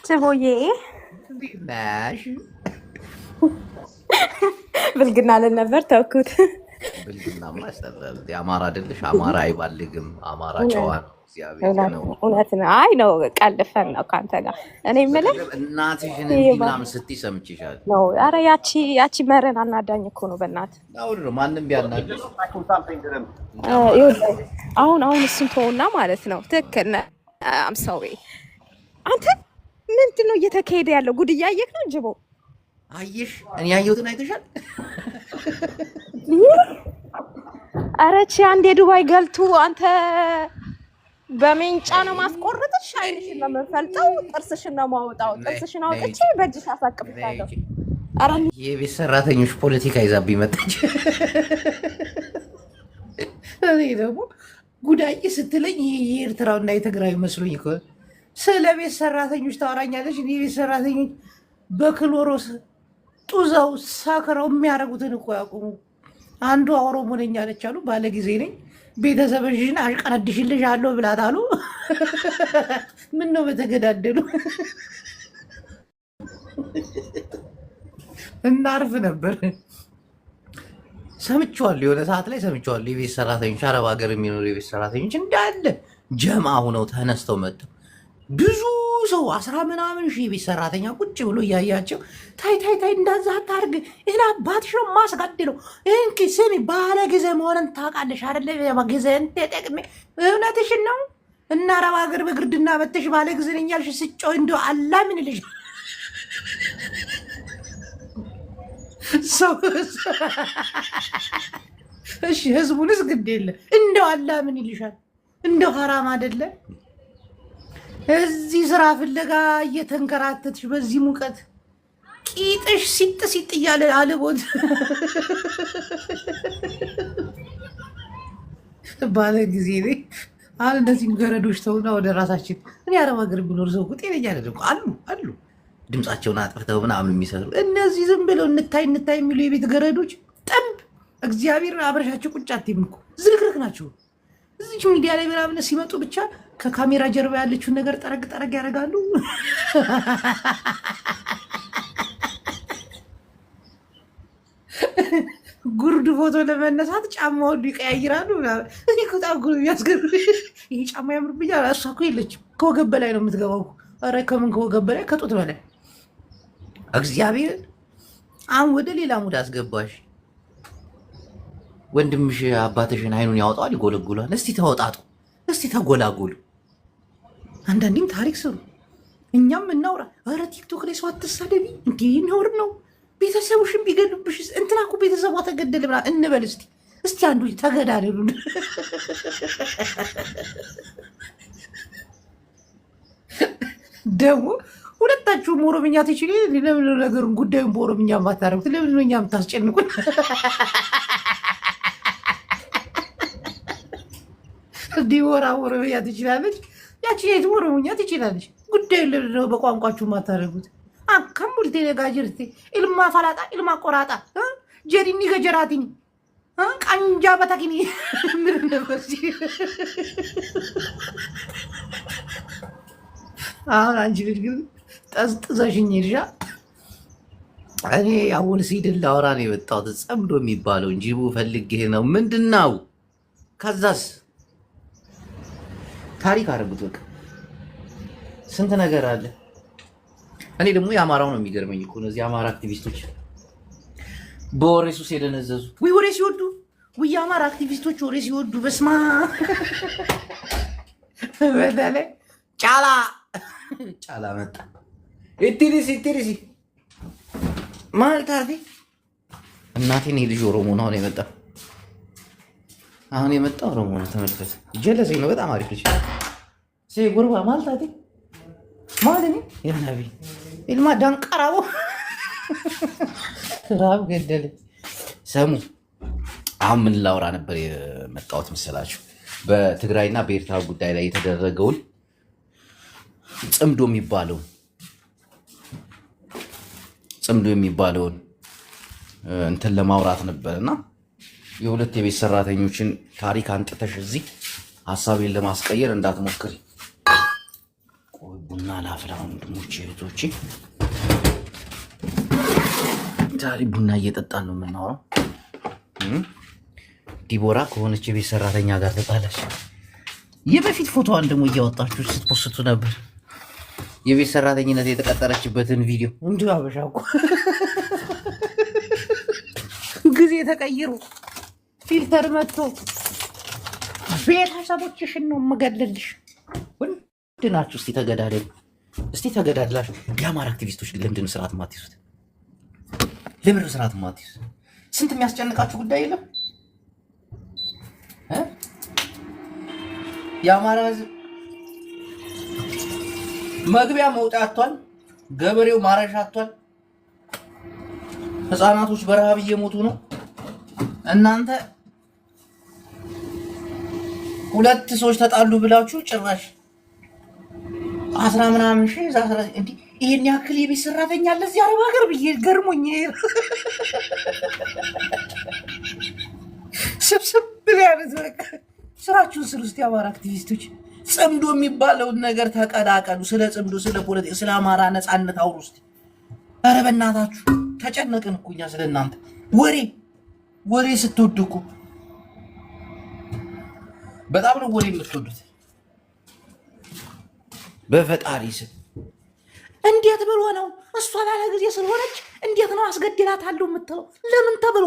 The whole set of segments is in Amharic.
ጭቦዬ። እንዴት ነሽ? ብልግና ልል ነበር ተውኩት። ብልግናማ ያስጠላል። የአማራ አይደለሽ? አማራ አይባልግም። አማራ ጨዋ ነው። እግዚአብሔር እውነት ነው። ነው፣ እውነት ነው። አይ ነው ቀልፈን ነው ከአንተ ጋር። እኔ የምልህ በቀደም እናትሽን እንዲህ ምናምን ስትይ ሰምቼሻለሁ። ነው። ኧረ ያቺ መረን አናዳኝ እኮ ነው። በእናትህ። አሁን ነው ማንም ቢያናድሽ ይኸውልህ፣ አሁን እሱን ተውና ማለት ነው። ትክክል ነህ። I'm sorry። አንተ ምንድን ነው እየተካሄደ ያለው? ጉድ እያየህ ነው ጅቦ። አየሽ፣ እኔ ያየሁትን አይተሻል። ኧረ ቺ አንድ የዱባይ ገልቱ አንተ በሜንጫ ነው ማስቆርጥሽ፣ አይንሽን ነው የምንፈልጠው፣ ጥርስሽን ነው ማውጣው። ጥርስሽን አውጥቼ በእጅሽ አሳቅፍሻለሁ። ኧረ የቤት ሰራተኞች ፖለቲካ ይዛብኝ መጣች። እኔ ደግሞ ጉዳይ ስትለኝ የኤርትራውና የትግራዩ መስሎኝ እኮ ስለ ቤት ሰራተኞች ታወራኛለች። እኔ የቤት ሰራተኞች በክሎሮስ ጡዘው ሰክረው የሚያደርጉትን እኮ ያቁሙ። አንዱ ኦሮሞ ነኝ አለች አሉ። ባለ ጊዜ ነኝ ቤተሰብሽን አሽቀነድሽልሻለሁ ብላት አሉ። ምን ነው በተገዳደሉ እናርፍ ነበር። ሰምቼዋለሁ፣ የሆነ ሰዓት ላይ ሰምቼዋለሁ። የቤት ሰራተኞች አረብ ሀገር የሚኖሩ የቤት ሰራተኞች እንዳለ ጀምአ ሁነው ተነስተው መጥተው ብዙ ሰው 10 ምናምን ሺህ የቤት ሰራተኛ ቁጭ ብሎ እያያቸው ታይ ታይ ታይ እንዳዛ አታርግ፣ ይህን አባትሽ ነው ማስገድለው። እንኪ ስሚ፣ ባለ ጊዜ መሆንን ታውቃለሽ አይደለ? ጊዜን ተጠቅሜ እውነትሽን ነው። እና አረብ ሀገር በግርድና መተሽ ባለ ጊዜ ነኝ ያልሽ ስጮህ እንደው አላ ምን ይልሽ ሰው? እሺ ህዝቡንስ ግድ የለ እንደው አላ ምን ይልሻል? እንደው ሀራም አይደለ? እዚህ ስራ ፍለጋ እየተንከራተትሽ በዚህ ሙቀት ቂጥሽ ሲጥ ሲጥ እያለ አልቦት ባለ ጊዜ አሁን እነዚህም ገረዶች ተውና ወደ ራሳችን። እኔ አረብ ሀገር የሚኖር ሰው እኮ ጤነኛ አይደለም። አሉ አሉ ድምፃቸውን አጥፍተው ምናምን የሚሰሩ፣ እነዚህ ዝም ብለው እንታይ እንታይ የሚሉ የቤት ገረዶች ጥንብ እግዚአብሔር አብረሻቸው ቁጭ አትይም እኮ ዝርክርክ ናቸው። እዚች ሚዲያ ላይ ምናምን ሲመጡ ብቻ ከካሜራ ጀርባ ያለችውን ነገር ጠረግ ጠረግ ያደርጋሉ። ጉርድ ፎቶ ለመነሳት ጫማ ሁሉ ይቀያይራሉ። እኔ እኮ በጣም እኮ ነው የሚያስገርምሽ። ይሄ ጫማ ያምርብኛል። እሷ እኮ የለችም፣ ከወገብ በላይ ነው የምትገባው። ኧረ ከምን ከወገብ በላይ፣ ከጡት በላይ። እግዚአብሔር አሁን ወደ ሌላ mood አስገባሽ። ወንድምሽ አባትሽን አይኑን ያወጣዋል፣ ይጎለጉሏል። እስቲ ተወጣጡ፣ እስቲ ተጎላጎሉ። አንዳንዴም ታሪክ ስሩ፣ እኛም እናውራ። ኧረ ቲክቶክ ላይ ሰው አትሳደቢ እንዴ፣ ነውር ነው። ቤተሰቡሽን ቢገሉብሽ እንትና እኮ ቤተሰቧ ተገደለ ምናምን እንበል እስቲ። እስቲ አንዱ ተገዳደሉ። ደግሞ ሁለታችሁም ኦሮምኛ ትችሉ። ለምን ነገሩን ጉዳዩን በኦሮምኛ ማታረጉት? ለምን ነው እኛ የምታስጨንቁን? ዲቦራ ኦሮምኛ ትችላለች፣ ያቺ የትም ኦሮምኛ ትችላለች። ጉዳዩን ለምን ነው በቋንቋችሁ ማታረጉት? አከም ቡልቴ ነጋጅርቴ ኢልማ ፈላጣ ኢልማ ቆራጣ ጀዲኒ ገጀራቲኒ ቀንጃ በተኪኒ ምን ነበር? አሁን አንቺ ልጅ ግን ጠዝጥዘሽኝ ይልሻ። እኔ አሁን ሲድን ላወራ ነው የመጣሁት። ጸምዶ የሚባለው ጅቡ ፈልጌ ነው። ምንድን ነው? ከዛስ ታሪክ አደረጉት። በቃ ስንት ነገር አለ። እኔ ደግሞ የአማራው ነው የሚገርመኝ እኮ እነዚህ የአማራ አክቲቪስቶች በወሬ ሱስ የደነዘዙ፣ ውይ ወሬ ሲወዱ፣ ውይ የአማራ አክቲቪስቶች ወሬ ሲወዱ፣ በስማ በተለይ ጫላ ጫላ መጣ። ኢትሪሲ ኢትሪሲ ማልታቲ እናቴን የልጅ ኦሮሞ ነው አሁን የመጣ፣ አሁን የመጣ ኦሮሞ ነው። ተመልከት፣ ጀለሴ ነው። በጣም አሪፍ ልጅ ሴ ጉርባ ማልታቲ ማለት የነቢ ኢልማ ዳንቀራቦ ራብ ገደለ። ሰሙ አሁን ምን ላውራ ነበር የመጣሁት መሰላችሁ? በትግራይና በኤርትራ ጉዳይ ላይ የተደረገውን ጽምዶ የሚባለውን ጽምዶ የሚባለውን እንትን ለማውራት ነበር እና የሁለት የቤት ሰራተኞችን ታሪክ አንጥተሽ እዚህ ሀሳቤን ለማስቀየር እንዳትሞክሪ። ቆይ ቡና ቡና ላፍላ ወንድሞቼ እህቶቼ። ዛሬ ቡና እየጠጣን ነው የምናወራው። ዲቦራ ከሆነች የቤት ሰራተኛ ጋር ተጣላች። የበፊት ፎቶዋን ደግሞ እያወጣችሁ ስት post ቱ ነበር። የቤት ሰራተኝነት የተቀጠረችበትን ቪዲዮ። እንዲሁ አበሻ እኮ ጊዜ ተቀይሮ filter መጥቶ ቤተሰቦችሽን ነው የምገልልሽ። ወንድ ናችሁ። እስቲ ተገዳደሉ፣ እስቲ ተገዳድላችሁ። የአማራ አክቲቪስቶች ግን ለምንድን ነው ስርዓት የማትይዙት? ለምንድን ነው ስርዓት የማትይዙት? ስንት የሚያስጨንቃችሁ ጉዳይ የለም? እ? የአማራ ህዝብ መግቢያ መውጫ አጥቷል። ገበሬው ማረሻ አጥቷል። ህፃናቶች በረሃብ እየሞቱ ነው። እናንተ ሁለት ሰዎች ተጣሉ ብላችሁ ጭራሽ አስራ ምናምን ሺህ እዛ እንዲህ ይሄን ያክል የቤት ሰራተኛ አለ እዚህ አረብ ሀገር ብዬ ገርሞኝ ስብስብ ያሉት። በቃ ስራችሁን ስሩ እስቲ የአማራ አክቲቪስቶች፣ ጽምዶ የሚባለውን ነገር ተቀላቀሉ። ስለ ጽምዶ፣ ስለ ፖለቲካ፣ ስለ አማራ ነፃነት አውሩ እስቲ። ኧረ በእናታችሁ ተጨነቅን እኮ እኛ ስለ እናንተ። ወሬ ወሬ ስትወዱ እኮ በጣም ነው ወሬ የምትወዱት። በፈጣሪ ስም እንዴት ብሎ ነው እሷ ላለ ጊዜ ስለሆነች እንዴት ነው አስገድላታለሁ የምትለው? ለምን ተብሎ፣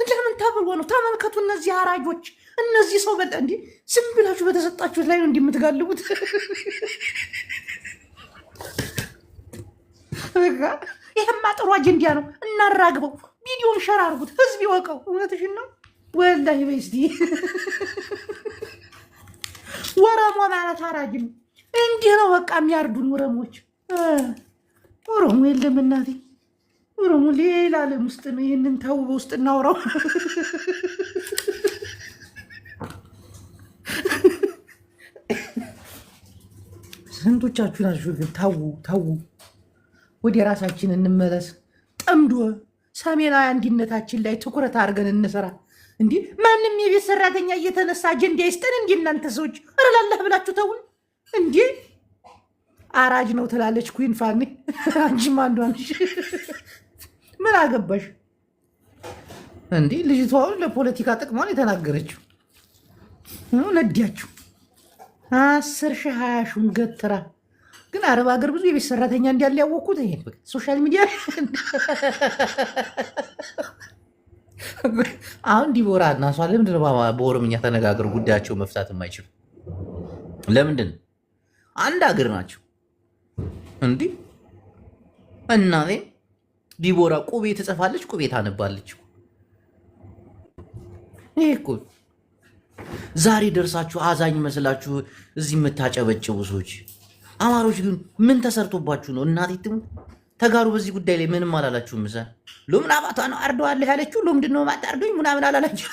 ለምን ተብሎ ነው? ተመልከቱ፣ እነዚህ አራጆች፣ እነዚህ ሰው በ እንዲህ ዝም ብላችሁ በተሰጣችሁት ላይ ነው እንዲህ የምትጋልቡት። በቃ ይሄማ ጥሩ አጀንዳ ነው፣ እናራግበው። ቪዲዮን share አድርጉት፣ ህዝብ ይወቀው። እውነትሽን ነው ወላሂ። በይ እስቲ፣ ወረሞ ማለት አራጅ ነው። እንዲህ ነው በቃ የሚያርዱን ወረሞች። ኦሮሞ የለም እናቴ፣ ኦሮሞ ሌላ ዓለም ውስጥ ነው። ይህንን ተው፣ በውስጥ እናውራው። ስንቶቻችሁ ናችሁ ግን? ተዉ ተዉ፣ ወደ ራሳችን እንመለስ። ጠምዶ ሰሜናዊ አንድነታችን ላይ ትኩረት አድርገን እንስራ። እንዲህ ማንም የቤት ሰራተኛ እየተነሳ አጀንዳ ይስጠን። እንዲህ እናንተ ሰዎች እረላለህ ብላችሁ ተውን። እንዲህ አራጅ ነው ትላለች ኩን ፋኒ። አንቺም አንዷ ነሽ። ምን አገባሽ? እንዲህ ልጅቷ አሁን ለፖለቲካ ጥቅሟን የተናገረችው ነዲያችሁ 10,000 20,000ን ገትራ። ግን አረብ ሀገር ብዙ የቤት ሰራተኛ እንዳለ ያወቅኩት ይሄ social media። አሁን ዲቦራ እና እሷ ለምንድን ነው በኦሮምኛ ተነጋግረው ጉዳያቸው መፍታት የማይችሉ? ለምንድን ነው? አንድ ሀገር ናቸው። እንዲህ እናቴ ዲቦራ ቁቤ ትጽፋለች፣ ቁቤ ታነባለች። ይሄ እኮ ዛሬ ደርሳችሁ አዛኝ መስላችሁ እዚህ የምታጨበጭቡ ሰዎች፣ አማሮች ግን ምን ተሰርቶባችሁ ነው? እናቴ ትሙት ተጋሩ በዚህ ጉዳይ ላይ ምንም አላላችሁም። ምሳ ሎምን አባቷ ነው አርደዋለሁ ያለችው? ለምንድን ነው የማታርዱኝ ምናምን አላላችሁ።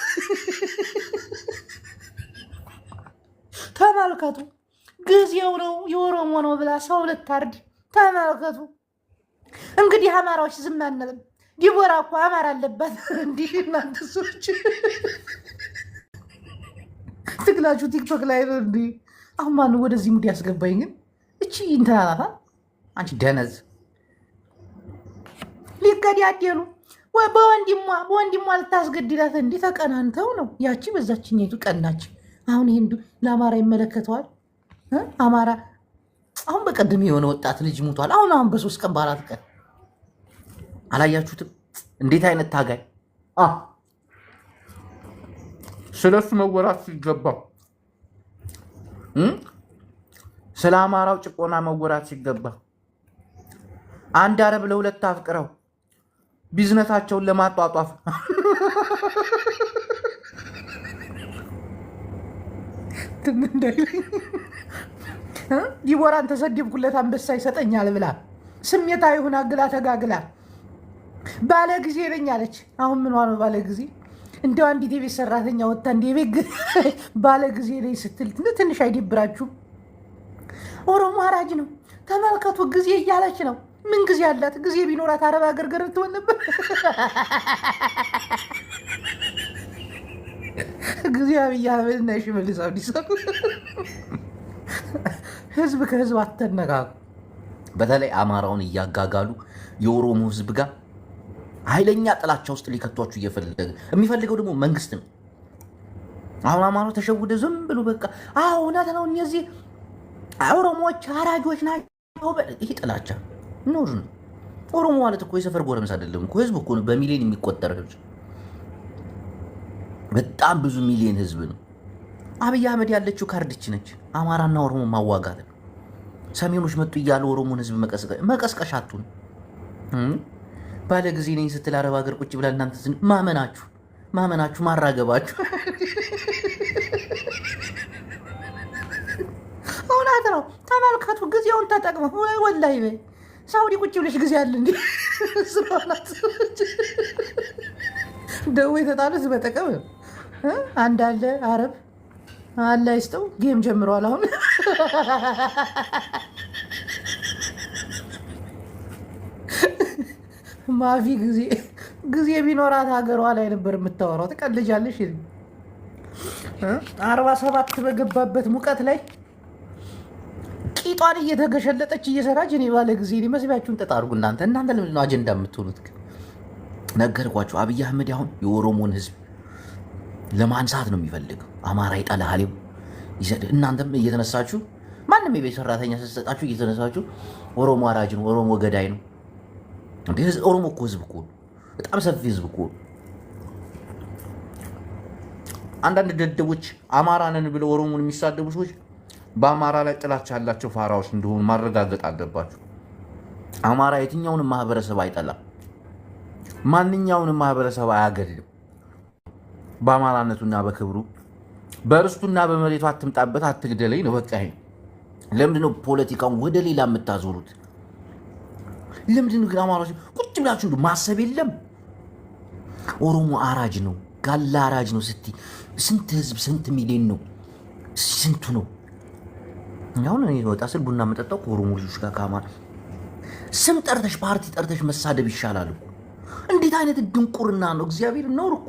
ተመልከቱ፣ ጊዜው ነው የኦሮሞ ነው ብላ ሰው ልታርድ ተመልከቱ። እንግዲህ አማራዎች ዝም አንልም። ዲቦራ እኮ አማራ አለባት። እንዲህ እናንተ ሰዎች ትግላችሁ ቲክቶክ ላይ ነው። እንዲህ አሁን ማነው ወደዚህ mood ያስገባኝ? ግን እቺ እንትና ናታ። አንቺ ደነዝ ሊገዳደሉ ወይ በወንድሟ በወንድሟ ልታስገድላት እንዲህ ተቀናንተው ነው። ያቺ በዛችኛይቱ ቀናች። አሁን ይሄ ለአማራ ይመለከተዋል? አማራ አሁን በቀደም የሆነ ወጣት ልጅ ሙቷል። አሁን አሁን በ3 ቀን በ4 ቀን አላያችሁትም? እንዴት አይነት ታጋይ፣ ስለሱ መወራት ሲገባ፣ ስለ አማራው ጭቆና መወራት ሲገባ፣ አንድ አረብ ለሁለት አፍቅረው ቢዝነሳቸውን ለማጧጧፍ እንዳይለኝ ዲቦራን ተሰደብኩለት አንበሳ ይሰጠኛል ብላ ስሜታዊ ሁና ግላ ተጋግላ ባለ ጊዜ ነኝ አለች። አሁን ምን ነው ባለ ጊዜ? እንደው አንዲት የቤት ሰራተኛ ወጥታ እንደ ቤት ባለ ጊዜ ነኝ ስትል ትንሽ አይደብራችሁም? ኦሮሞ አራጅ ነው ተመልከቱ፣ ጊዜ እያለች ነው። ምን ጊዜ አላት? ጊዜ ቢኖራት አረብ ሀገር ገር ትሆን ነበር። ጊዜ አብይ አህመድ እና የሽመልስ አብዲሳ። ህዝብ ከህዝብ አተነካኩ። በተለይ አማራውን እያጋጋሉ የኦሮሞ ህዝብ ጋር ኃይለኛ ጥላቻ ውስጥ ሊከቷችሁ እየፈለገ የሚፈልገው ደግሞ መንግስት ነው። አሁን አማራው ተሸውደ ዝም ብሎ በቃ አዎ እውነት ነው፣ እነዚህ ኦሮሞዎች አራጆች ናቸው። ይህ ጥላቻ ኖር ነው። ኦሮሞ ማለት እኮ የሰፈር ጎረምሳ አይደለም እኮ ህዝብ እኮ ነው። በሚሊዮን የሚቆጠር ህዝብ፣ በጣም ብዙ ሚሊዮን ህዝብ ነው። አብይ አህመድ ያለችው ካርድች ነች። አማራና ኦሮሞ ማዋጋት ነው። ሰሜኖች መጡ እያለ ኦሮሞን ህዝብ መቀስቀሻ አቱን ባለ ጊዜ ነኝ ስትል አረብ ሀገር ቁጭ ብላ እናንተ ማመናችሁ ማመናችሁ ማራገባችሁ እውነት ነው። ተመልከቱ፣ ጊዜውን ተጠቅመ ወላሂ በይ ሳውዲ ቁጭ ብለሽ ጊዜ አለ እንዲ ስለሆናት ደው የተጣሉት በጠቀም አንድ አለ አረብ አለ ይስጠው game ጀምረዋል አሁን ማፊ ጊዜ ጊዜ ቢኖራት ሀገሯ ላይ ነበር የምታወራው። ትቀልጃለሽ። 47 በገባበት ሙቀት ላይ ቂጧን እየተገሸለጠች እየሰራች እኔ ባለ ጊዜ እኔ መስቢያችሁን ጠጣ አድርጉ። እናንተ እናንተ ለምንድን ነው አጀንዳ የምትሆኑት? ግን ነገርኳችሁ። አብይ አህመድ አሁን የኦሮሞን ህዝብ ለማንሳት ነው የሚፈልገው። አማራ ይጠላሃል። እናንተም እየተነሳችሁ ማንም የቤት ሰራተኛ ስትሰጣችሁ እየተነሳችሁ ኦሮሞ አራጅ ነው፣ ኦሮሞ ገዳይ ነው። ኦሮሞ እኮ ህዝብ እኮ በጣም ሰፊ ህዝብ እኮ። አንዳንድ ደደቦች አማራ ነን ብለው ኦሮሞን የሚሳደቡ ሰዎች በአማራ ላይ ጥላቻ ያላቸው ፋራዎች እንደሆኑ ማረጋገጥ አለባቸው። አማራ የትኛውንም ማህበረሰብ አይጠላም። ማንኛውንም ማህበረሰብ አያገልም። በአማራነቱና በክብሩ በርስቱና በመሬቱ አትምጣበት፣ አትግደለኝ ነው በቃ። ይሄ ለምንድነው ፖለቲካውን ወደ ሌላ የምታዞሩት? ለምንድነው ግን አማራዎች ቁጭ ብላችሁ እንዱ ማሰብ የለም? ኦሮሞ አራጅ ነው፣ ጋላ አራጅ ነው ስትይ ስንት ህዝብ ስንት ሚሊዮን ነው? ስንቱ ነው? አሁን እኔ ወጣ ስል ቡና የምጠጣው ከኦሮሞ ልጆች ጋር ከአማራ ስም ጠርተሽ ፓርቲ ጠርተሽ መሳደብ ይሻላል እኮ። እንዴት አይነት ድንቁርና ነው! እግዚአብሔር ነውር እኮ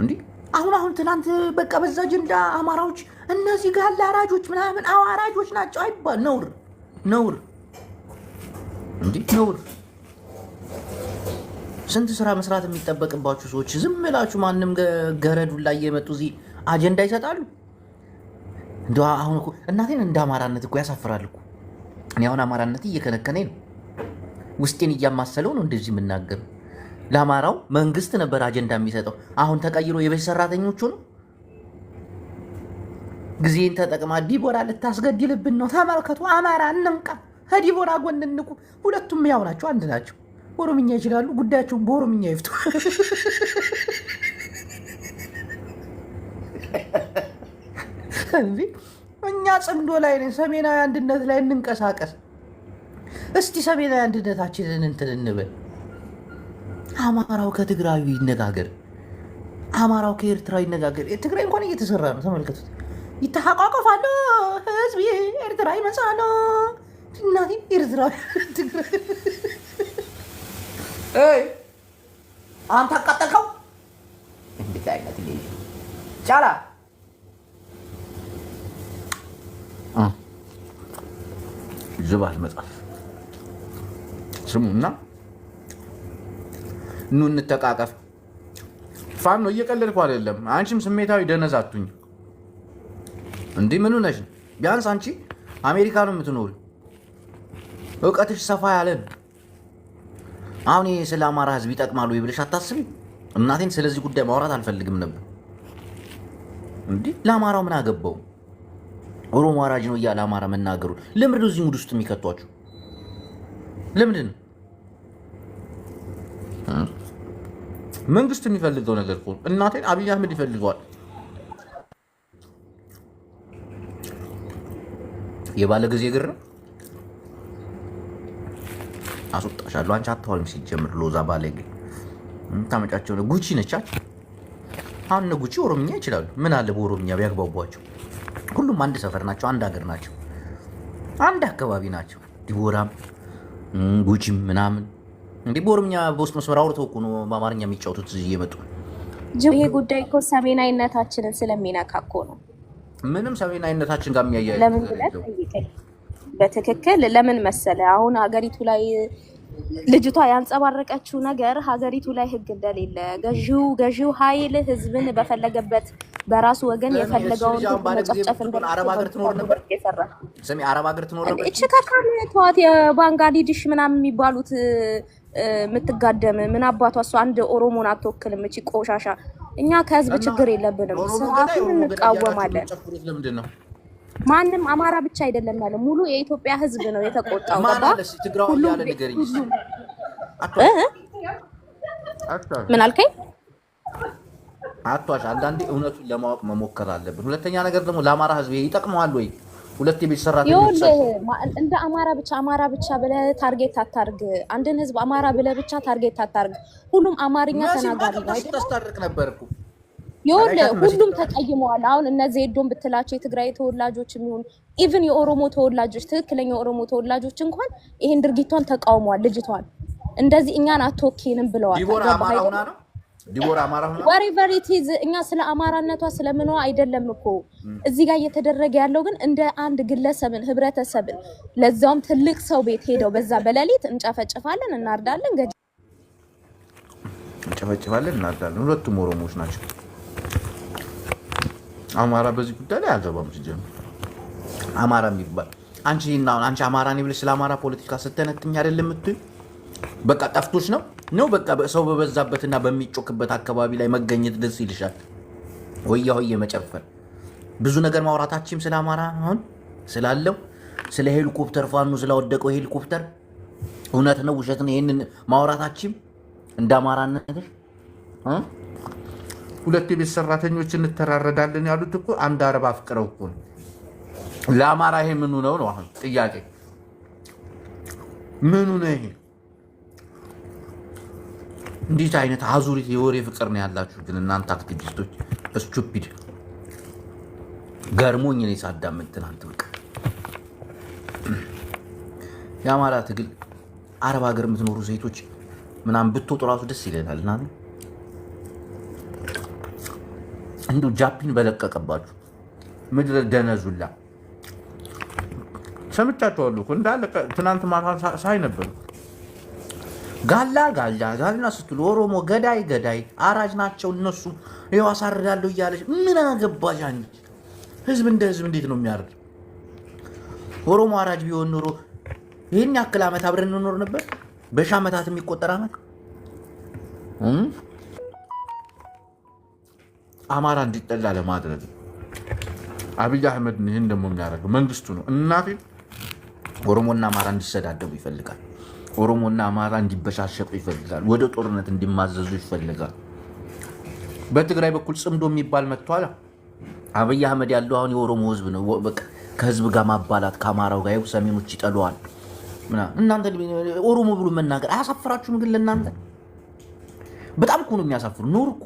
እንዲህ። አሁን አሁን ትናንት በቃ በዛ አጀንዳ አማራዎች እነዚህ ጋላ አራጆች ምናምን አዎ አራጆች ናቸው አይባል። ነውር ነውር እንዲህ ነውር። ስንት ስራ መስራት የሚጠበቅባችሁ ሰዎች ዝም ብላችሁ ማንም ገረዱ ላይ እየመጡ እዚህ አጀንዳ ይሰጣሉ። እንደው አሁን እኮ እናቴን እንደ አማራነት እኮ ያሳፍራል እኮ። እኔ አሁን አማራነት እየከነከነኝ ነው፣ ውስጤን እያማሰለው ነው እንደዚህ የምናገረው። ለአማራው መንግስት ነበር አጀንዳ የሚሰጠው፣ አሁን ተቀይሮ የቤት ሰራተኞቹ ነው። ጊዜን ተጠቅማ ዲቦራ ልታስገድልብን ነው። ተመልከቱ፣ አማራ እንንቃ፣ ከዲቦራ ጎን እንቁ። ሁለቱም ያው ናቸው፣ አንድ ናቸው። ኦሮምኛ ይችላሉ፣ ጉዳያቸውን በኦሮምኛ ይፍቱ። እኛ ጽምዶ ላይ ነን፣ ሰሜናዊ አንድነት ላይ እንንቀሳቀስ። እስቲ ሰሜናዊ አንድነታችንን እንትን እንበል። አማራው ከትግራዩ ይነጋገር፣ አማራው ከኤርትራ ይነጋገር። ትግራይ እንኳን እየተሰራ ነው፣ ተመልከቱት። ይተሓቋቀፋሉ ህዝቢ ኤርትራ ይመፃሉ። እናቴ ኤርትራ ትግራይ አንተ አቃጠልከው። እንዴት አይነት ጫላ ዝባል መጽሐፍ ስሙና ኑ እንተቃቀፍ። ፋኖ እየቀለድኩ አይደለም። አንቺም ስሜታዊ ደነዝ አትሁኝ። እንዲህ ምን ሆነሽ? ቢያንስ አንቺ አሜሪካ ነው የምትኖሪ፣ እውቀትሽ ሰፋ ያለ ነው። አሁን ይሄ ስለ አማራ ህዝብ ይጠቅማሉ ወይ ብለሽ አታስቢ? እናቴን ስለዚህ ጉዳይ ማውራት አልፈልግም ነበር። እንዲህ ለአማራው ምን አገባው? ኦሮሞ አራጅ ነው እያለ አማራ መናገሩ ለምንድን ነው እዚህ mood ውስጥ የሚከቷችሁ? ለምንድን ነው መንግስት የሚፈልገው ነገር እኮ እናቴን አብይ አህመድ ይፈልገዋል። የባለ ጊዜ እግር ነው። አስወጣሻለሁ። አንቺ አታወሪም ሲጀምር። ሎዛ ባለጌ የምታመጫቸው ነው። ጉቺ ነቻች። አሁን እነ ጉቺ ኦሮምኛ ይችላሉ። ምን አለ በኦሮምኛ ቢያግባቧቸው? ሁሉም አንድ ሰፈር ናቸው፣ አንድ ሀገር ናቸው፣ አንድ አካባቢ ናቸው። ዲቦራም ጉቺም ምናምን እንዲህ በኦሮምኛ በውስጥ መስመር አውርተው እኮ ነው በአማርኛ የሚጫወቱት እዚህ እየመጡ። ይሄ ጉዳይ እኮ ሰሜናዊነታችንን ስለሚነካ እኮ ነው። ምንም ሰሜናዊነታችን ጋር የሚያያይዝ ለምን ነገር ብለህ የለውም። ጠይቀኝ። በትክክል ለምን መሰለ፣ አሁን ሀገሪቱ ላይ ልጅቷ ያንጸባረቀችው ነገር ሀገሪቱ ላይ ህግ እንደሌለ፣ ገዢው ኃይል ህዝብን በፈለገበት በራሱ ወገን ስሚ፣ እቺ የፈለገውን ልጅ አሁን ህግ ባለ ጊዜ መጨፍጨፍ ብትሆን አረብ እንደሚችል ሀገር ትኖር ነበር። የሰራ ስሚ፣ አረብ ሀገር ትኖር ነበር። እች ከካም ተዋት። የባንጋሊድሽ ምናምን የሚባሉት የምትጋደም ምን አባቷ እሷ አንድ ኦሮሞን አትወክልም። እቺ ቆሻሻ። እኛ ከህዝብ እና ችግር የለብንም፣ ኦሮሞ ገዳይ ስርዓቱን ኦሮሞ ገዳይ እያላችሁ እንቃወማለን። የምትጨፍሩት ለምንድን ነው? ማንም አማራ ብቻ አይደለም ያለው፣ ሙሉ የኢትዮጵያ ህዝብ ነው የተቆጣው። ማን ገባ? አለ እስኪ ትግራዋይ ሁሉም ያለ ንገሪኝ እስኪ። ሁሉም አትዋሽ እ? አትዋሽ ምን አልከኝ? አትዋሽ። አንዳንዴ እውነቱን ለማወቅ መሞከር አለብን። ሁለተኛ ነገር ደግሞ ለአማራ ህዝብ ይሄ ይጠቅመዋል ወይ? ሁለት የቤት ሰራተኞች ይኸውልህ ሰርተው እንደ አማራ ብቻ አማራ ብቻ ብለህ target አታርግ። አንድን ህዝብ አማራ ብለህ ብቻ target አታርግ። ሁሉም አማርኛ መሲማ ተናጋሪ ነው ገብታ አይደል? ስታስታርቅ ነበር እኮ። ይኸውልህ አላይሻትም መሲ ሁሉም ተቀይመዋል። አሁን እነ ዜዶን ብትላቸው የትግራይ ተወላጆች የሚሆኑ even የኦሮሞ ተወላጆች፣ ትክክለኛ የኦሮሞ ተወላጆች እንኳን ይሄን ድርጊቷን ተቃውመዋል። ልጅቷን እንደዚህ እኛን አትወኪንም ብለዋታል። ዲቦራ ገባህ አማራ አይደል? ሆና ነው። ዲቦራ አማራ ሆና ነው። Whatever it is፣ እኛ ስለ አማራነቷ ስለምኗ አይደለም እኮ እዚህ ጋር እየተደረገ ያለው፣ ግን እንደ አንድ ግለሰብን ህብረተሰብን ለዛውም ትልቅ ሰው ቤት ሄደው በዛ በሌሊት እንጨፈጭፋለን፣ እናርዳለን፣ ገ እንጨፈጭፋለን፣ እናርዳለን። ሁለቱም ኦሮሞዎች ናቸው። አማራ በዚህ ጉዳይ ላይ አልገባም። ሲጀምር አማራ የሚባል አንቺ እና አሁን አንቺ አማራ ነኝ ብለሽ ስለ አማራ ፖለቲካ ስተነትኝ አይደለም የምትይው? በቃ ጠፍቶች ነው ነው በቃ ሰው በበዛበትና በሚጮክበት አካባቢ ላይ መገኘት ደስ ይልሻል። ወያ ሆየ መጨፈር፣ ብዙ ነገር ማውራታችም ስለ አማራ አሁን ስላለው ስለ ሄሊኮፕተር፣ ፋኖ ስላወደቀው ሄሊኮፕተር እውነት ነው ውሸት ነው? ይህንን ማውራታችም እንደ አማራነትሽ እ? ሁለት የቤት ሰራተኞች እንተራረዳለን ያሉት እኮ አንድ አረብ አፍቅረው እኮ ነው። ለአማራ ይሄ ምኑ ነው ነው አሁን ጥያቄ። ምኑ ነው ይሄ? እንዴት አይነት አዙሪት የወሬ ፍቅር ነው ያላችሁ ግን እናንተ አክቲቪስቶች፣ stupid። ገርሞኝ እኔ ሳዳምጥ ትናንት በቃ የአማራ ትግል አረብ ሀገር የምትኖሩ ሴቶች ምናምን ብትወጡ ራሱ ደስ ይለናል። እና እንዲሁ ጃፒን በለቀቀባችሁ ምድረ ደነዙላ ሰምቻቸዋለሁ እኮ እንዳለ ትናንት ማታ ሳይ ነበር። ጋላ ጋላ ጋላ ስትሉ ኦሮሞ ገዳይ ገዳይ አራጅ ናቸው እነሱ፣ ይኸው አሳርዳለሁ እያለች ምን አገባሽ አንቺ? ህዝብ እንደ ህዝብ እንዴት ነው የሚያርድ? ኦሮሞ አራጅ ቢሆን ኖሮ ይህን ያክል ዓመት አብረን እንኖር ነበር? በሺህ ዓመታት የሚቆጠር ዓመት እም? አማራ እንዲጠላ ለማድረግ አብይ አህመድ ይህን ደግሞ የሚያደርገው መንግስቱ ነው። እናቴ ኦሮሞና አማራ እንዲሰዳደቡ ይፈልጋል። ኦሮሞና አማራ እንዲበሻሸቁ ይፈልጋል። ወደ ጦርነት እንዲማዘዙ ይፈልጋል። በትግራይ በኩል ጽምዶ የሚባል መጥቷል። አብይ አህመድ ያለው አሁን የኦሮሞ ህዝብ ነው። በቃ ከህዝብ ጋር ማባላት ከአማራው ጋር ይኸው ሰሜኖች ይጠለዋል። ምናምን። እናንተ ኦሮሞ ብሎ መናገር አያሳፍራችሁም? ግን ለእናንተ በጣም እኮ ነው የሚያሳፍሩ። ኖር እኮ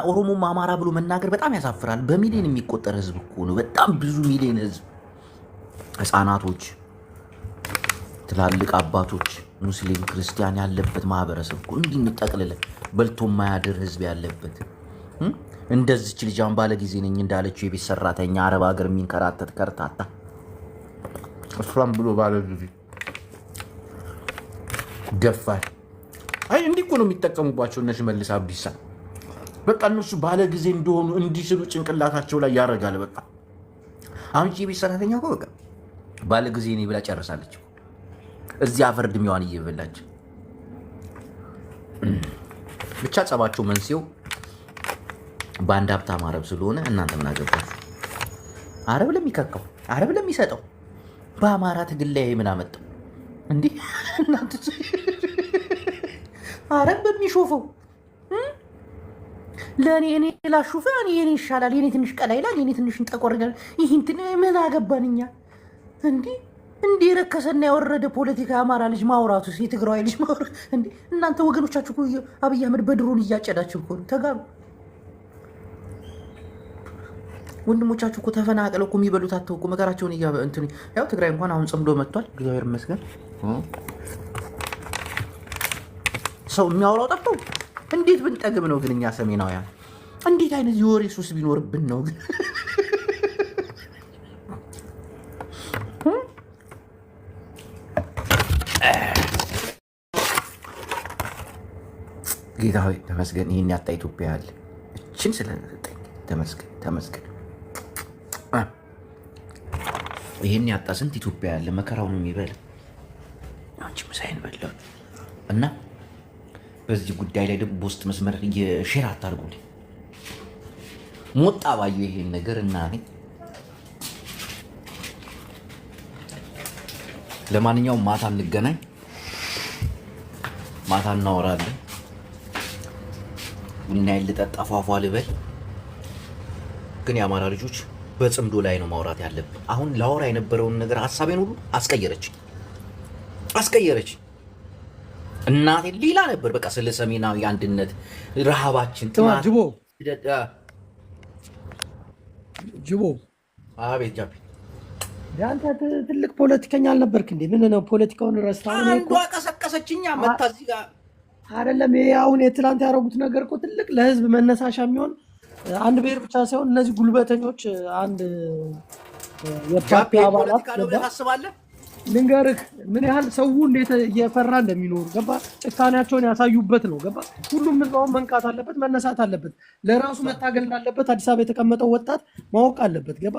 ኦሮሞም አማራ ብሎ መናገር በጣም ያሳፍራል። በሚሊዮን የሚቆጠር ህዝብ እኮ ነው። በጣም ብዙ ሚሊዮን ህዝብ፣ ህፃናቶች፣ ትላልቅ አባቶች፣ ሙስሊም ክርስቲያን ያለበት ማህበረሰብ እኮ እንዲህ እንጠቅልለን በልቶ የማያድር ህዝብ ያለበት እም? እንደዚች ልጅ አሁን ባለ ጊዜ ነኝ እንዳለችው የቤት ሰራተኛ አረብ ሀገር የሚንከራተት ከርታታ እሷም ብሎ ባለ ጊዜ ደፋር። አይ እንዲህ እኮ ነው የሚጠቀሙባቸው እነ ሽመልስ አብዲሳ። በቃ እነሱ ባለ ጊዜ እንደሆኑ እንዲስሉ ጭንቅላታቸው ላይ ያደርጋል። በቃ አሁን ይህቺ የቤት ሰራተኛ እኮ በቃ ባለ ጊዜ ነኝ ብላ ጨርሳለች። እዚህ አፈር ድሜዋን እየበላች ብቻ ጸባቸው መንስኤው በአንድ ሀብታም አረብ ስለሆነ እናንተ ምን አገባችሁ? አረብ ለሚከካው አረብ ለሚሰጠው በአማራ ትግል ላይ ምን አመጣው? እንዲህ እናንተ አረብ በሚሾፈው ለእኔ እኔ ላሹፈ እኔ የኔ ይሻላል፣ የኔ ትንሽ ቀላ ይላል፣ የኔ ትንሽ ጠቆር ይላል። ይህ እንትን ምን አገባን እኛ? እንዲህ እንዲህ የረከሰና የወረደ ፖለቲካ የአማራ ልጅ ማውራቱ የትግራዊ ልጅ ማውራቱ እንዲህ እናንተ ወገኖቻችሁ እኮ አብይ አህመድ በድሮን እያጨዳችሁ እኮ ነው። ተጋሩ ወንድሞቻችሁ እኮ ተፈናቅለው እኮ የሚበሉት አጥተው እኮ መከራቸውን እንትን ያው ትግራይ እንኳን አሁን ጽምዶ መጥቷል፣ እግዚአብሔር ይመስገን። ሰው የሚያወራው ጠፍቶ እንዴት ብንጠግብ ነው ግን እኛ ሰሜናውያን? እንዴት አይነት የወሬ ሱስ ቢኖርብን ነው ግን? ጌታ ሆይ ተመስገን። ይህን ያጣ ኢትዮጵያ ያለ እችን ስለሰጠኝ ተመስገን ተመስገን። ይህን ያጣ ስንት ኢትዮጵያ ያለ መከራውን የሚበላ። አንቺ ምሳዬን በላሁ እና በዚህ ጉዳይ ላይ ደግሞ በውስጥ መስመር share አታርጉልኝ። ሞጣ ባዩ ይሄን ነገር እና እኔ ለማንኛውም ማታ እንገናኝ፣ ማታ እናወራለን። ቡናዬን ልጠጣ ፏፏ ልበል። ግን የአማራ ልጆች በጽምዶ ላይ ነው ማውራት ያለብን። አሁን ላወራ የነበረውን ነገር ሀሳቤን ሁሉ አስቀየረች አስቀየረች። እናቴ ሌላ ነበር። በቃ ስለ ሰሜናዊ አንድነት፣ ረሃባችን፣ ጥማት። ጅቦ ጅቦ። አቤት ጃፒ። አንተ ትልቅ ፖለቲከኛ አልነበርክ እንዴ? ምን ነው ፖለቲካውን ረስተሃል? አንዷ ቀሰቀሰችኛ መታ እዚህ ጋር። አይደለም፣ ይሄ አሁን የትላንት ያደረጉት ነገር እኮ ትልቅ ለህዝብ መነሳሻ የሚሆን አንድ ብሔር ብቻ ሳይሆን እነዚህ ጉልበተኞች አንድ የፓርቲ አባላት ነው ብለህ ታስባለህ? ልንገርህ ምን ያህል ሰው እንዴት እየፈራ እንደሚኖሩ ገባ። ጭካኔያቸውን ያሳዩበት ነው ገባ። ሁሉም ህዝባውን መንቃት አለበት፣ መነሳት አለበት፣ ለራሱ መታገል እንዳለበት አዲስ አበባ የተቀመጠው ወጣት ማወቅ አለበት ገባ።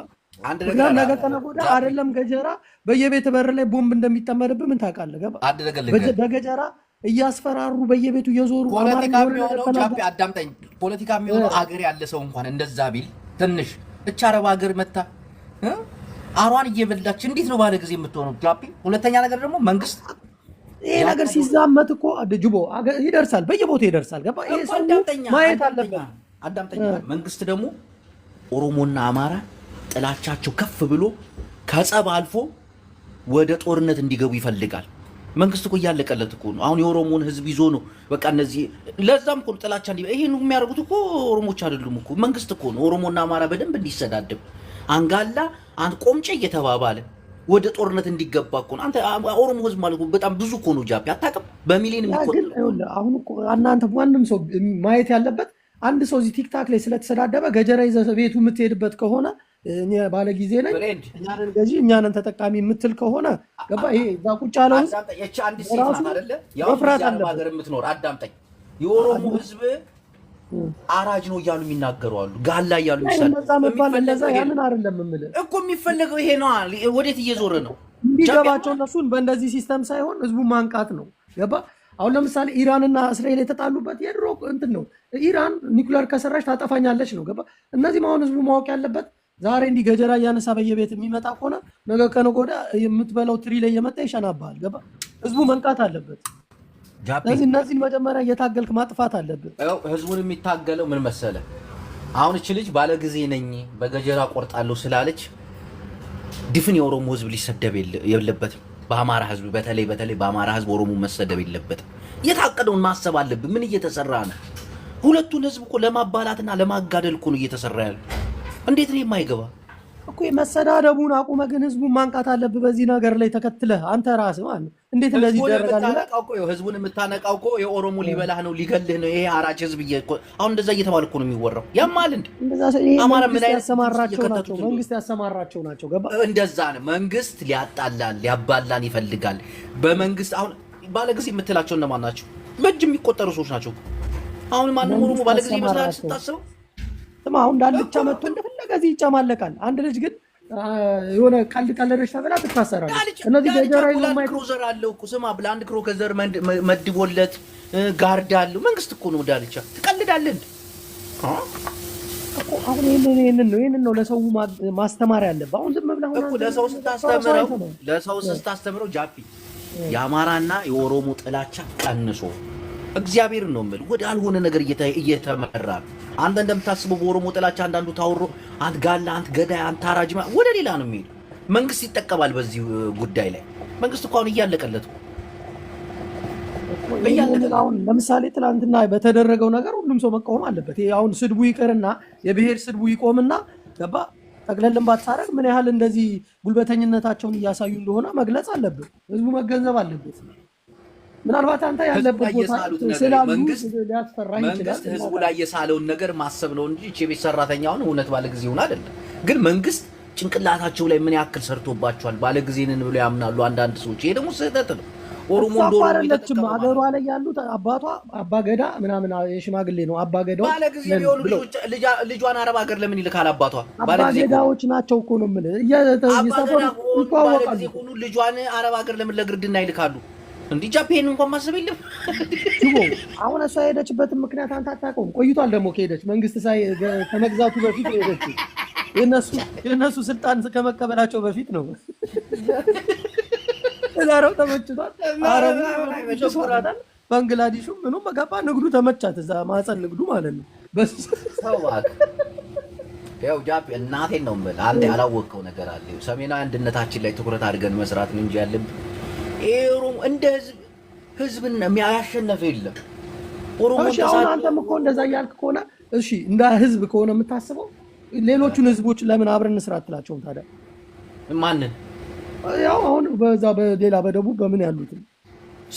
ምክንያቱም ነገ ከነገ ወዲያ አይደለም ገጀራ በየቤት በር ላይ ቦምብ እንደሚጠመድብህ ምን ታውቃለህ? ገባ። በገጀራ እያስፈራሩ በየቤቱ እየዞሩ ፖለቲካ የሚሆነው ጃፒ አዳምጠኝ። ፖለቲካ የሚሆነው አገር ያለ ሰው እንኳን እንደዛ ቢል ትንሽ እቻ አረብ ሀገር መታ አሯን እየበላች እንዴት ነው ባለ ጊዜ የምትሆነው ጃፒ? ሁለተኛ ነገር ደግሞ መንግስት ይሄ ነገር ሲዛመት እኮ ጅቦ ይደርሳል፣ በየቦታው ይደርሳል። ገባ? ይሄ ሰው ማየት አለበት። አዳምጠኛ። መንግስት ደግሞ ኦሮሞና አማራ ጥላቻቸው ከፍ ብሎ ከጸብ አልፎ ወደ ጦርነት እንዲገቡ ይፈልጋል። መንግስት እኮ እያለቀለት እኮ ነው። አሁን የኦሮሞን ህዝብ ይዞ ነው በቃ እነዚህ። ለዛም እኮ ጥላቻ እንዲ ይሄን የሚያደርጉት እኮ ኦሮሞች አይደሉም እኮ፣ መንግስት እኮ ነው። ኦሮሞና አማራ በደንብ እንዲሰዳደብ አንጋላ አንድ ቆምጨ እየተባባለ ወደ ጦርነት እንዲገባ እኮ ነው። አንተ ኦሮሞ ህዝብ ማለት በጣም ብዙ እኮ ነው ጃፒ፣ አታውቅም? በሚሊዮን የሚቆጠር። አሁን እኮ እናንተ ማንም ሰው ማየት ያለበት አንድ ሰው እዚህ ቲክታክ ላይ ስለተሰዳደበ ገጀራ ይዘህ ቤቱ የምትሄድበት ከሆነ እኔ ባለ ጊዜ ነኝ፣ እኛንን ገዢ እኛንን ተጠቃሚ የምትል ከሆነ ገባ፣ ይሄ እዛ ቁጭ ያለው ህዝብ ራሱ መፍራት አለበት። ሀገር የምትኖር አዳምጠኝ። የኦሮሞ ህዝብ አራጅ ነው እያሉ የሚናገሩ አሉ። ጋላ እያሉ እንደዛ መባል እንደዛ ያንን አይደለም የምልህ እኮ፣ የሚፈለገው ይሄ ነው። ወዴት እየዞረ ነው? እንዲገባቸው እነሱን በእንደዚህ system ሳይሆን ህዝቡ ማንቃት ነው። ገባ? አሁን ለምሳሌ ኢራንና እስራኤል የተጣሉበት የድሮ እንትን ነው። ኢራን ኒኩለር ከሰራች ታጠፋኛለች ነው። ገባ? እነዚህም አሁን ህዝቡ ማወቅ ያለበት ዛሬ እንዲህ ገጀራ እያነሳ በየቤት የሚመጣ ከሆነ ነገ ከነገ ወዲያ የምትበላው ትሪ ላይ እየመጣ ይሸናብሃል። ገባ? ህዝቡ መንቃት አለበት። ስለዚህ እነዚህን መጀመሪያ እየታገልክ ማጥፋት አለብህ። ህዝቡን የሚታገለው ምን መሰለ፣ አሁን እች ልጅ ባለጊዜ ነኝ በገጀራ ቆርጣለሁ ስላለች ድፍን የኦሮሞ ህዝብ ሊሰደብ የለበትም። በአማራ ህዝብ በተለይ በተለይ በአማራ ህዝብ ኦሮሞ መሰደብ የለበትም። የታቀደውን ማሰብ አለብን። ምን እየተሰራ ነው? ሁለቱን ህዝብ እኮ ለማባላትና ለማጋደል እኮ ነው እየተሰራ ያለ። እንዴት ነው የማይገባ? እኮ መሰዳደቡን አቁመ ግን ህዝቡን ማንቃት አለብህ። በዚህ ነገር ላይ ተከትለህ አንተ ራስህ ማለት ነው። እንዴት እንደዚህ ይደረጋል? ህዝቡን የምታነቃው እኮ የኦሮሞ ሊበላህ ነው ሊገልህ ነው ይሄ አራጅ ህዝብ አሁን እንደዛ እየተባለ እኮ ነው የሚወራው። ያማል እንዴ? አማራ ምን አይነት ያሰማራቸው ናቸው? መንግስት ያሰማራቸው ናቸው። ገባ? እንደዛ ነው። መንግስት ሊያጣላን ሊያባላን ይፈልጋል። በመንግስት አሁን ባለጊዜ የምትላቸው እነማን ናቸው? በእጅ የሚቆጠሩ ሰዎች ናቸው። አሁን ማንም ኦሮሞ ባለጊዜ ይመስላል ስታስበው? ስማ፣ አሁን ዳልቻ መጥቶ እንደፈለገ እዚህ ይጨማለቃል። አንድ ልጅ ግን የሆነ ቀልድ ቀለደች ተብላ ትታሰራለች። እነዚህ ገጀራ ይዞ ክሩዘር አለው እኮ ስማ፣ ላንድ ክሩዘር መድቦለት guard አለው። መንግስት እኮ ነው። ዳልቻ ትቀልዳለህ እንዴ? እኮ አሁን ይሄንን ነው ለሰው ማስተማር ያለብህ። አሁን ዝም ብለህ እኮ ለሰው ስታስተምረው ጃፒ የአማራና የኦሮሞ ጥላቻ ቀንሶ እግዚአብሔር ነው የምልህ ወደ አልሆነ ነገር እየተመራ ነው። አንተ እንደምታስበው በኦሮሞ ጥላቻ አንዳንዱ ታውሮ አንት ጋላ፣ አንት ገዳይ፣ አንት አራጅ ወደ ሌላ ነው የሚሄዱ። መንግስት ይጠቀማል በዚህ ጉዳይ ላይ። መንግስት እኮ አሁን እያለቀለት እኮ። አሁን ለምሳሌ ትናንትና በተደረገው ነገር ሁሉም ሰው መቃወም አለበት። ይሄ አሁን ስድቡ ይቅርና የብሔር ስድቡ ይቆምና ገባ ጠቅለልን ባታረግ ምን ያህል እንደዚህ ጉልበተኝነታቸውን እያሳዩ እንደሆነ መግለጽ አለብን። ህዝቡ መገንዘብ አለበት። ምናልባት አንተ ያለበት ቦታ ስላሉ ሊያስፈራህ ይችላል። መንግስት ህዝቡ ላይ የሳለውን ነገር ማሰብ ነው እንጂ የቤት ሰራተኛውን እውነት ባለ ጊዜ ሆነ አይደለም። ግን መንግስት ጭንቅላታቸው ላይ ምን ያክል ሰርቶባቸዋል ባለ ጊዜ ነን ብሎ ያምናሉ አንዳንድ ሰዎች። ይሄ ደግሞ ስህተት ነው። ኦሮሞ እሷ እንደ እኮ ኦሮሞ አይደለችም እየተጠቀመ ማለት አገሯ ነው። ላይ ያሉት አባቷ አባገዳ ምናምን የሽማግሌ ነው አባገዳዎች ባለ ጊዜ ነን ቢሆኑ ብለው ልጇን አረብ ሀገር ለምን ይልካል አባቷ? ባለ ጊዜ ከሆኑ አባገዳዎች ናቸው እኮ ነው የምልህ። አባገዳ ሰፈሩ ከሆኑ ባለ ይተዋወቃሉ ጊዜ እኮ ከሆኑ ልጇን አረብ ሀገር ለምን ለግርድና ይልካሉ? እንዲህ ጃፔን እንኳን ማሰብ የለም። ጅቦ አሁን እሷ የሄደችበትን ምክንያት አንተ አታውቀውም። ቆይቷል ደግሞ ከሄደች መንግስት ሳይ ከመግዛቱ በፊት ነው የሄደችው። የነሱ የነሱ ስልጣን ከመቀበላቸው በፊት ነው። ዛሬው ተመችቷል። አረቡ ምኑም ቸኩራታል። ባንግላዴሹ ምኑም ገባ። ንግዱ ተመቻት። እዛ ማህፀን ንግዱ ማለት ነው። ሰው እባክህ ያው ጃፒ እናቴን ነው የምልህ። አንተ ያላወቅከው ነገር አለ። ይኸው ሰሜናዊ አንድነታችን ላይ ትኩረት አድርገን መስራት ነው እንጂ ያለብን ይሄ ኦሮሞ እንደ ህዝብ ህዝብን ያሸነፈ የለም። ኦሮሞን እሺ አሁን ተሳድቦ አንተም እኮ እንደዛ እያልክ ከሆነ እሺ እንደ ህዝብ ከሆነ የምታስበው ሌሎቹን ህዝቦች ለምን አብረን እንስራ አትላቸውም ታዲያ? ማንን ያው አሁን በዛ በሌላ በደቡብ በምን ያሉትን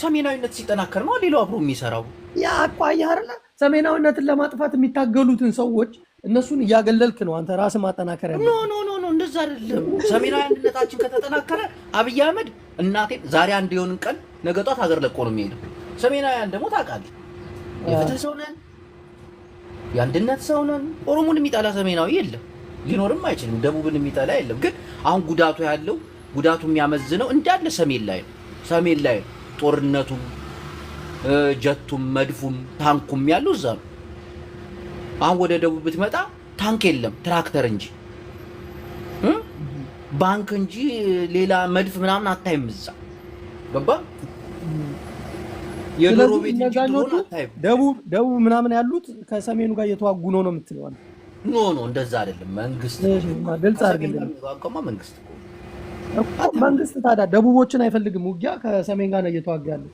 ሰሜናዊነት ሲጠናከር ነው ሌላው አብሮ የሚሰራው። ያ አቋያ አይደለ? ሰሜናዊነትን ለማጥፋት የሚታገሉትን ሰዎች እነሱን እያገለልክ ነው አንተ ራስህ ማጠናከር ኖ ያለብህ። No no no እንደዛ አይደለም። ሰሜናዊ አንድነታችን ከተጠናከረ አብይ አህመድ እናቴን ዛሬ አንድ የሆንን ቀን ነገ ጧት ሀገር ለቆ ነው የሚሄደው። ሰሜናውያን ደግሞ ታውቃለህ፣ የፍትህ ሰው ነን፣ የአንድነት ሰው ነን። ኦሮሞን የሚጠላ ሰሜናዊ የለም፣ ሊኖርም አይችልም። ደቡብን የሚጠላ የለም። ግን አሁን ጉዳቱ ያለው ጉዳቱ የሚያመዝነው እንዳለ ሰሜን ላይ ነው። ሰሜን ላይ ነው ጦርነቱም ጀቱም መድፉም ታንኩም ያለው እዛ ነው። አሁን ወደ ደቡብ ብትመጣ ታንክ የለም፣ ትራክተር እንጂ እ? ባንክ እንጂ ሌላ መድፍ ምናምን አታይም እዛ። ገባ? የዶሮ ስለዚህ ቤት እንጂ ድሮን እነዛኞቹ አታይም። ደቡብ ደቡብ ምናምን ያሉት ከሰሜኑ ጋር እየተዋጉ ነው ነው የምትለው አንተ? No no እንደዛ አይደለም። መንግስት ነው እሺ፣ እና ግልጽ ከሰሜን ጋር አድርግልን የሚዋጋውማ መንግስት እኮ ነው። እኮ። መንግስት ታዲያ ደቡቦችን አይፈልግም ውጊያ፣ ከሰሜን ጋር ነው እየተዋጋ ያለው።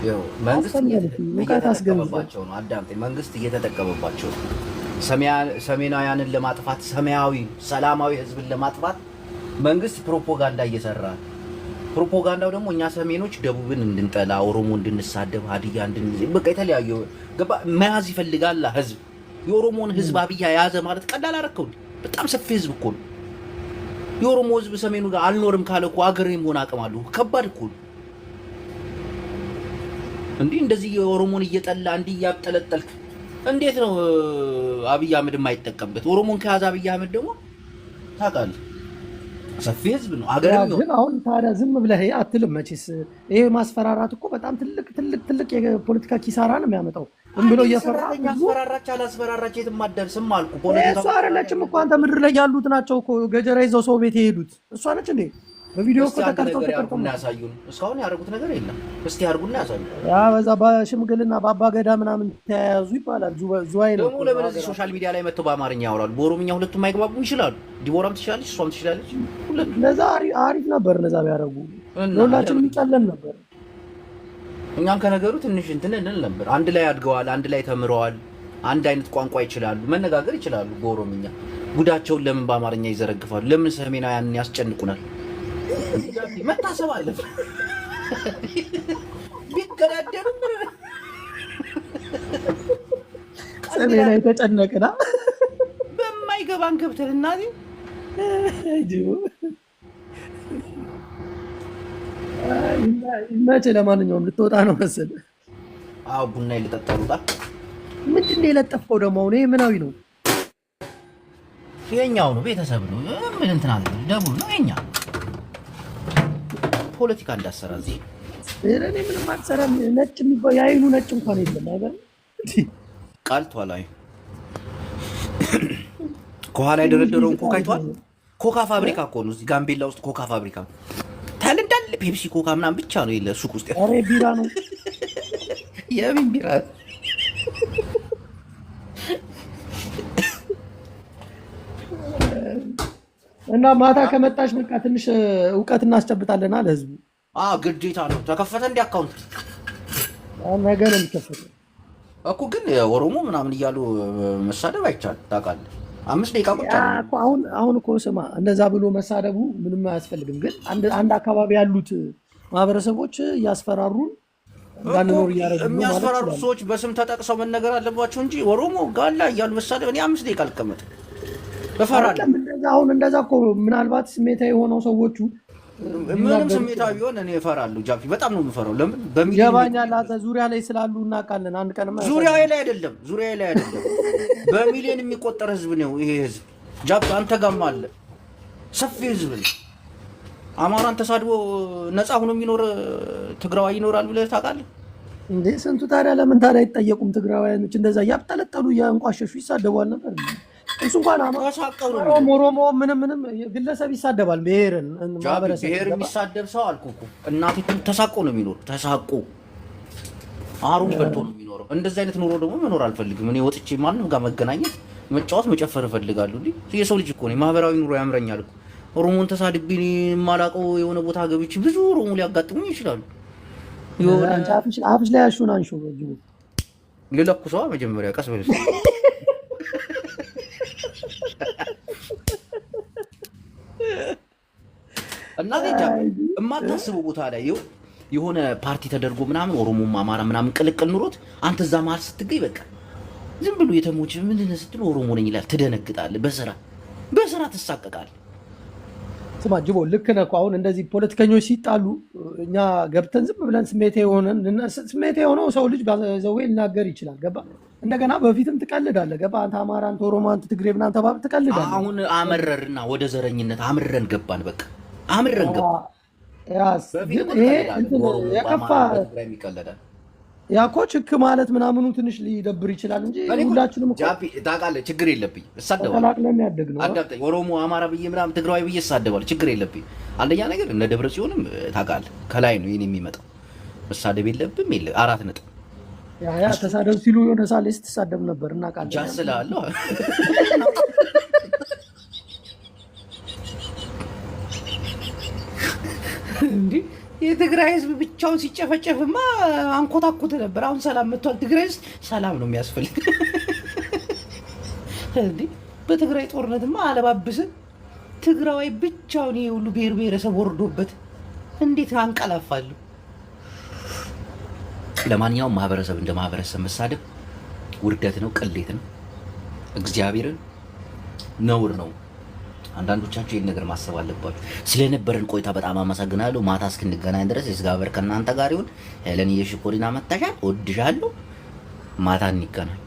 ይኸው መንግስት አስተምረን እስኪ፣ እውቀት አስገንዝበን። እየተጠቀመባቸው ነው። አዳምጤ፣ መንግስት እየተጠቀመባቸው ነው። ሰሜናውያንን ለማጥፋት ሰማያዊ ሰላማዊ ህዝብን ለማጥፋት መንግስት ፕሮፓጋንዳ እየሰራ ነው። ፕሮፓጋንዳው ደግሞ እኛ ሰሜኖች ደቡብን እንድንጠላ፣ ኦሮሞ እንድንሳደብ፣ ሀዲያ እንድን በቃ የተለያዩ ገባ መያዝ ይፈልጋል ህዝብ። የኦሮሞን ህዝብ አብይ የያዘ ማለት ቀላል አደረከው። በጣም ሰፊ ህዝብ እኮ ነው። የኦሮሞ ህዝብ ሰሜኑ ጋር አልኖርም ካለ እኮ አገር የመሆን አቅም አለው። ከባድ እኮ ነው። እንዲህ እንደዚህ የኦሮሞን እየጠላ እንዲህ እያብጠለጠልክ እንዴት ነው አብይ አህመድ የማይጠቀምበት? ኦሮሞን ከያዘ አብይ አህመድ ደግሞ ታውቃለህ ሰፊ ህዝብ ነው፣ ያ አገርም ግን አሁን ታዲያ ዝም ብለህ አትልም መቼስ። ይሄ ማስፈራራት እኮ በጣም ትልቅ ትልቅ ትልቅ የፖለቲካ ኪሳራ ነው የሚያመጣው። ዝም ብሎ አንዲት እየፈራ ሰራተኛ ህዝቡ አስፈራራች አላስፈራራች የትም አትደርስም አልኩ። እሷ ፖለቲካ አይደለችም እኮ አንተ ምድር ላይ ያሉት ናቸው እኮ ገጀራ ይዘው ሰው ቤት የሄዱት። እሷ ነች እንዴ? በቪዲዮ እኮ እስቲ አንድ ተቀርጸው ነገር ተቀርጸው ያርጉና ነው። ያሳዩን። እስካሁን ያደረጉት ነገር የለም። እስቲ ያርጉና ያሳዩን። ያ በዛ በሽምግልና በአባገዳ ምናምን ተያያዙ ይባላል። ዝዋይ ነው ደግሞ እኮ ለምን እዚህ ሀገራቸው። social media ላይ መጥተው በአማርኛ ያወራሉ? በኦሮምኛ ሁለቱም አይግባቡ ይችላሉ። ዲቦራም ትችላለች፣ እሷም ትችላለች። ሁለቱም እነዛ አሪፍ ነበር። እነዛ ቢያደርጉ እና ለሁላችንም ለምን ይቀለን ነበር። እኛም ከነገሩ ትንሽ እንትን እንል ነበር። አንድ ላይ አድገዋል፣ አንድ ላይ ተምረዋል፣ አንድ አይነት ቋንቋ ይችላሉ፣ መነጋገር ይችላሉ በኦሮምኛ። ጉዳቸውን ለምን በአማርኛ ይዘረግፋሉ? ለምን ሰሜናውያንን ያስጨንቁናል? መታሰብ አለብን። ቢገዳደሉ ቀልድ ሰሜን ይላሉ። የተጨነቅና በማይገባን ገብተን እናቴ መቼ ለማንኛውም ልትወጣ ነው መሰል። አዎ ቡና ልጠጣ ልውጣ። ምንድን ነው የለጠፍከው ደግሞ አሁን? ይሄ ምናዊ ነው? የኛው ነው ቤተሰብ ነው ምን እንትን አለ ደቡብ ነው የኛ ፖለቲካ እንዳሰራ እዚህ ኧረ እኔ ምንም አልሰራም። ነጭ የሚባል የአይኑ ነጭ እንኳን የለም። አይገርም? ቀልቷል። አይ ከኋላ የደረደረውን ኮካ አይተዋል። ኮካ ፋብሪካ እኮ ነው እዚህ ጋምቤላ ውስጥ ኮካ ፋብሪካ ታያለህ። እንዳለ ፔፕሲ ኮካ ምናምን ብቻ ነው የለ ሱቅ ውስጥ። ኧረ ቢራ ነው። የምን ቢራ? እና ማታ ከመጣሽ በቃ ትንሽ እውቀት እናስጨብጣለና ለህዝቡ። አዎ ግዴታ ነው። ተከፈተ እንዲ account አሁን ነገ ነው የሚከፈተው። እኮ ግን ኦሮሞ ምናምን እያሉ መሳደብ አይቻልም። ታውቃለህ፣ 5 ደቂቃ ቁጭ ያ አለ። እኮ አሁን አሁን እኮ ስማ፣ እንደዛ ብሎ መሳደቡ ምንም አያስፈልግም። ግን አንድ አንድ አካባቢ ያሉት ማህበረሰቦች እያስፈራሩን እኮ እንዳንኖር እያደረጉ ነው ማለት የሚያስፈራሩት ይችላሉ። ሰዎች በስም ተጠቅሰው መነገር አለባቸው እንጂ ኦሮሞ ጋላ እያሉ መሳደብ እኔ 5 ደቂቃ አልቀመጥም፣ እፈራለሁ። አይደለም እንደዛ አሁን እንደዛ እኮ ምናልባት ስሜታዊ የሆነው ሰዎቹ ምንም ሊናገሩ ስሜታዊ ይችላሉ። ቢሆን እኔ እፈራለሁ። ጃፒ በጣም ነው የምፈራው። ለምን በሚሊዮን ይገባኛል። አንተ ዙሪያ ላይ ስላሉ እናውቃለን። አንድ ቀንማ ዙሪያዬ ያሳያል። ላይ አይደለም፣ ዙሪያዬ ላይ አይደለም፣ በሚሊዮን የሚቆጠር ህዝብ ነው ይሄ ህዝብ። ጃፒ አንተ ጋርም አለ፣ ሰፊ ህዝብ ነው። አማራን ተሳድቦ ነፃ ሆኖ የሚኖር ትግራዋይ ይኖራል ብለህ ታውቃለህ? እንዴ ስንቱ ታዲያ ለምን ታዲያ አይጠየቁም? ትግራውያኖች እንደዛ እያብጠለጠሉ እያንቋሸሹ ይሳደቧል ነበር። እሱ እንኳን ተሳቀው ነው አማራውም የሚለው። ኦሮሞ ምንም ምንም ግለሰብ ይሳደባል፣ ብሔርን ጃፒ ማህበረሰብ ብሔር ገባ። የሚሳደብ ሰው አልኩህ እኮ እናቴ ተሳቆ ነው የሚኖር። ተሳቆ አሩን በልቶ ነው የሚኖረው። እንደዚህ አይነት ኑሮ ደግሞ መኖር አልፈልግም። እኔ ወጥቼ ማንም ጋር መገናኘት፣ መጫወት፣ መጨፈር እፈልጋለሁ። እንዴ የሰው ልጅ እኮ ነኝ። ማህበራዊ ኑሮ ያምረኛል እኮ። ኦሮሞን ተሳድቤ እኔ የማላውቀው የሆነ ቦታ ገብቼ ብዙ ኦሮሞ ሊያጋጥሙኝ ይችላሉ። የሆነ አንቺ አፍሽ ላይ ያሹን አንሹ በእጅጉ። ልለኩሰዋ መጀመሪያ ቀስ በል። እናቴ ጃፒ የማታስበው ቦታ ላይ ይኸው የሆነ ፓርቲ ተደርጎ ምናምን ኦሮሞም አማራ ምናምን ቅልቅል ኑሮት አንተ እዛ መሀል ስትገኝ በቃ ዝም ብሎ የተሞች ምንድን ነህ ስትል ኦሮሞ ነኝ ይላል። ትደነግጣለህ። በስራ በስራ ትሳቀቃለህ። ስማ ጅቦ ልክ ነህ እኮ። አሁን እንደዚህ ፖለቲከኞች ሲጣሉ እኛ ገብተን ዝም ብለን ስሜቴ የሆነን ስሜቴ የሆነው ሰው ልጅ ዘዌ ሊናገር ይችላል። ገባ። እንደገና በፊትም ትቀልዳለህ። ገባ። አንተ አማራ፣ አንተ ኦሮሞ፣ አንተ ትግሬ ምናምን ተባብለህ ትቀልዳለህ። አሁን አመረርና ወደ ዘረኝነት አምረን ገባን። በቃ አምረን ገባን። ያስ በፊት ግን እኮ ይሄ ትቀልዳለህ። እንትን በኦሮሞ የከፋ በአማራ በትግራይም ይቀለዳል። ያ እኮ ችክ ማለት ምናምኑ ትንሽ ሊደብር ይችላል እንጂ እኔ እኮ ሁላችንም እኮ ጃፒ ታውቃለህ፣ ችግር የለብኝ፣ እሳደባለሁ። ተቀላቅለን ያደግነው። አዳምጠኝ። ኦሮሞ አማራ ብዬ ምናምን ትግራዊ ብዬ እሳደባለሁ፣ ችግር የለብኝ። አንደኛ ነገር እነ ደብረ ጽዮንም ታውቃለህ፣ ከላይ ነው ይሄን የሚመጣው። መሳደብ የለብም የለ 4 ነጥብ። ያ ያ ተሳደብ ሲሉ የሆነ ሳሌ ስትሳደብ ነበር እናውቃለን። ጃስ ስላለሁ እንዲህ የትግራይ ህዝብ ብቻውን ሲጨፈጨፍማ አንኮታኩት ነበር። አሁን ሰላም መጥቷል። ትግራይ ውስጥ ሰላም ነው የሚያስፈልግ። እንዲህ በትግራይ ጦርነትማ አለባብስን ትግራዋይ ብቻውን ይሄ ሁሉ ብሔር ብሔረሰብ ወርዶበት እንዴት አንቀላፋለሁ? ለማንኛውም ማህበረሰብ እንደ ማህበረሰብ መሳደብ ውርደት ነው፣ ቅሌት ነው፣ እግዚአብሔርን ነውር ነው። አንዳንዶቻችሁ ይህን ነገር ማሰብ አለባችሁ። ስለነበረን ቆይታ በጣም አመሰግናለሁ። ማታ እስክንገናኝ ድረስ የእግዚአብሔር ከእናንተ ጋር ይሁን። ሄለን የሽኮሪና መታሻል፣ እወድሻለሁ። ማታ እንገናኝ።